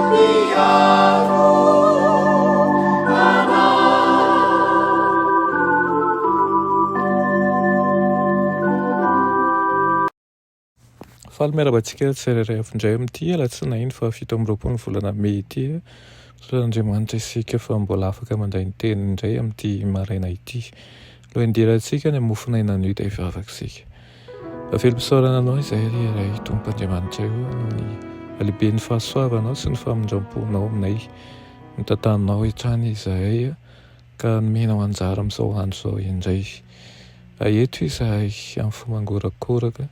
Mpiaro anay. Faly miarahaba antsika tsirairay avy indray amin'ity alatsinainy faha 27 ny volana mey ity. Misaotra an'Andriamanitra isika fa mbola afaka mandray ny teniny indray amin'ity maraina ity. Aloha hidirantsika ny mofon'aina anio dia hivavaka isika. Velom-pisaorana anao izahay ry Ray Tompo Andriamanitray o noho ny halehiben'ny fahasoavanao sy ny famindram-ponao aminay. Notantaninao hatrany izahay ka nomenao anjara amin'izao andro izao indray. Eto izahay amin'ny fo mangorakoraka.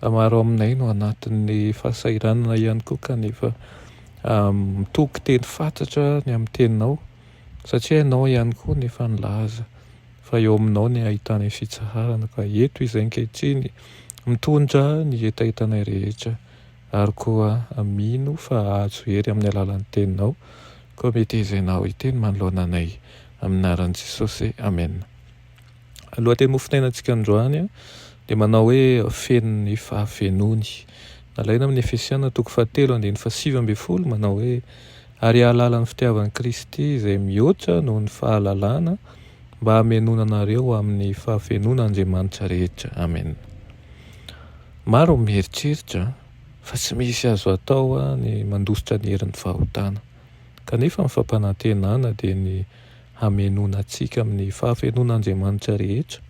Maro aminay no anatin'ny fahasahiranana ihany koa kanefa mitoky teny fatratra ny amin'ny teninao satria ianao ihany koa no efa nilaza fa eo aminao ny ahitana fitsaharana ka eto izay ankehitriny mitondra ny hetahetanay rehetra ary koa mino fa hahazo hery amin'ny alalan'ny teninao koa metezainao hiteny manoloana anay amin'ny anaran'i Jesosy amena. Lohateny mofonainantsika androany dia manao hoe feno ny fahafenoany. Nalaina amin'ny Efesiana toko fahatelo andininy faha-19 manao hoe ary hahalala ny fitiavan'i Kristy izay mihoatra noho ny fahalalana mba hamenoana anareo amin'ny fahafenoan'Andriamanitra rehetra. Amen. Maro ny mieritreritra fa tsy misy azo atao ny mandositra ny herin'ny fahotana. Kanefa ny fampanantenana dia ny hamenoana antsika amin'ny fahafenoan'Andriamanitra rehetra.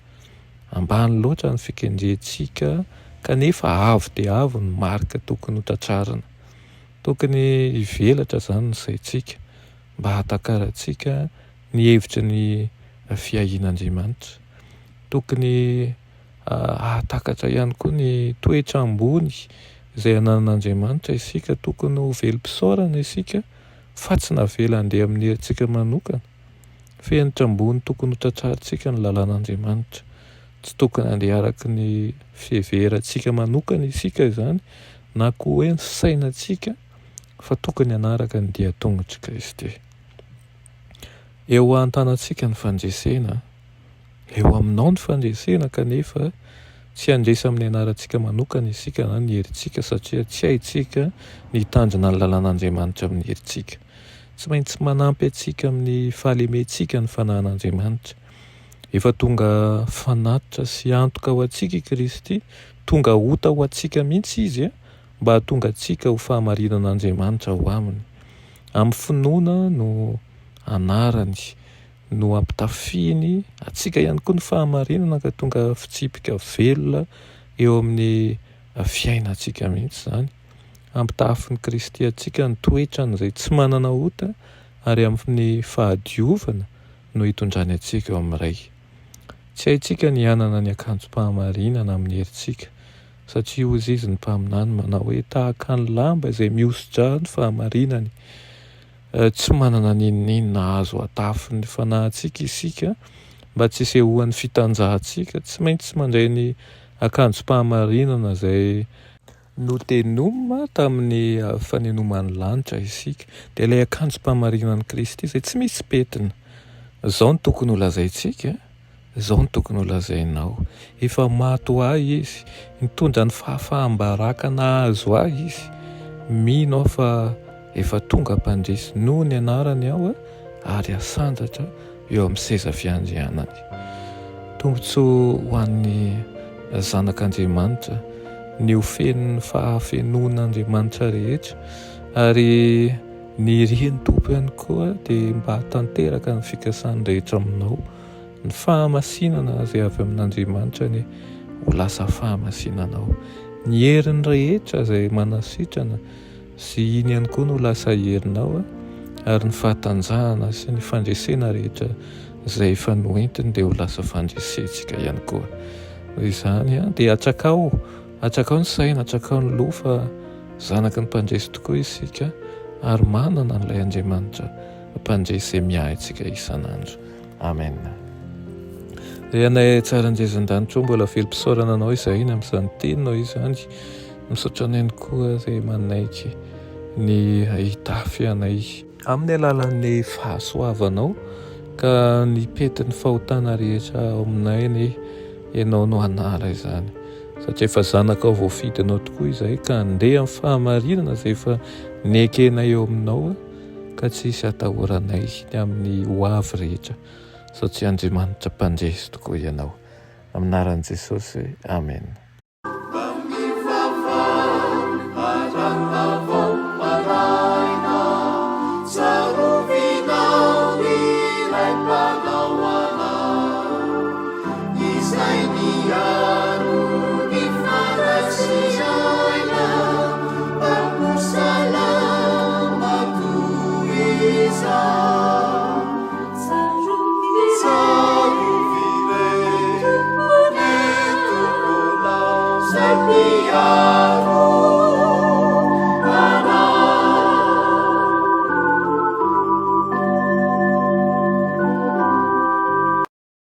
Ambany loatra ny fikendrentsika kanefa avo dia avo ny marika tokony ho tratrarina. Tokony hivelatra izany ny saintsika mba hahatakarantsika ny hevitry ny fiahian'Andriamanitra. Tokony hahatakatra ihany koa ny toetra ambony izay ananan'Andriamanitra isika. Tokony ho velom-pisaorana isika fa tsy navela handeha amin'ny herintsika manokana. Fenitra ambony tokony ho tratrarintsika ny lalàn'Andriamanitra. Tsy tokony handeha araka ny fiheverantsika manokana isika izany, na koa hoe ny fisainantsika, fa tokony hanaraka ny dian-tongotr'i Kristy. Eo an-tanantsika ny fandresena. Eo aminao ny fandresena kanefa tsy handresy amin'ny anarantsika manokana isika na ny herintsika satria tsy haintsika ny hitandrina ny lalàn'Andriamanitra amin'ny herintsika. Tsy maintsy manampy antsika amin'ny fahalementsika ny fanahin'Andriamanitra. Efa tonga fanatitra sy antoka ho antsika i Kristy, tonga ota ho antsika mihitsy Izy mba hahatonga antsika ho fahamarinan'Andriamanitra ao aminy. Amin'ny finoana no anarany no ampitafiany antsika ihany koa ny fahamarinana ka tonga fitsipika velona eo amin'ny fiainantsika mihitsy izany. Ampitahafin'i Kristy antsika ny toetrany izay tsy manana ota ary amin'ny fahadiovana no hitondrany antsika eo amin'ny Ray. Tsy haintsika ny hanana ny akanjom-pahamarinana amin'ny herintsika satria hozy izy ny mpaminany manao hoe tahaka ny lamba izay mihoso-drà ny fahamarinany. Tsy manana n'inon'inona azo atafy ny fanahintsika isika mba tsy hisehoan'ny fitanjahantsika. Tsy maintsy mandray ny akanjom-pahamarinana izay notenomina tamin'ny fanenoman'ny lanitra isika. Dia ilay akanjom-pahamarinan'i Kristy izay tsy misy pentina. Izao no tokony holazaintsika. Izao no tokony ho lazainao, Efa maty ho ahy izy, nitondra ny fahafaham-baraka nahazo ahy izy. Mino aho fa efa tonga mpandresy noho ny anarany aho ary hasandratra eo amin'ny seza fiandrianany. Tombontsoa ho an'ny zanak'Andriamanitra ny ho feno ny fahafenoan'Andriamanitra rehetra ary ny irian'ny Tompo ihany koa dia mba hahatanteraka ny fikasany rehetra aminao. Ny fahamasinana izay avy amin'Andriamanitra anie ho lasa fahamasinanao. Ny heriny rehetra izay manasitrana sy iny ihany koa no lasa herinao ary ny fahatanjahana sy ny fandresena rehetra izay efa noentiny dia ho lasa fandresentsika ihany koa. Noho izany dia atsakao, atsakao ny saina, atsakao ny loha fa zanaky ny mpandresy tokoa isika ary manana an'ilay Andriamanitra mpandresy izay miahy antsika isan'andro. Amen. Ry Anay tsara Andriazandanitra ô, mbola velom-pisaorana Anao izahay ny amin'izany teninao izany. Misaotra anay ihany koa izay manaiky ny hitafy anay amin'ny alalan'ny fahasoavanao ka ny pentin'ny fahotana rehetra ao aminay anie Ianao no hanala izany. Satria efa zanakao voafidinao tokoa izahay ka handeha amin'ny fahamarinana izay efa Nekenay eo aminao ka tsy hisy atahoranay ny amin'ny ho avy rehetra satria Andriamanitra mpandresy tokoa Ianao. Amin'ny anaran'i Jesosy, Amena.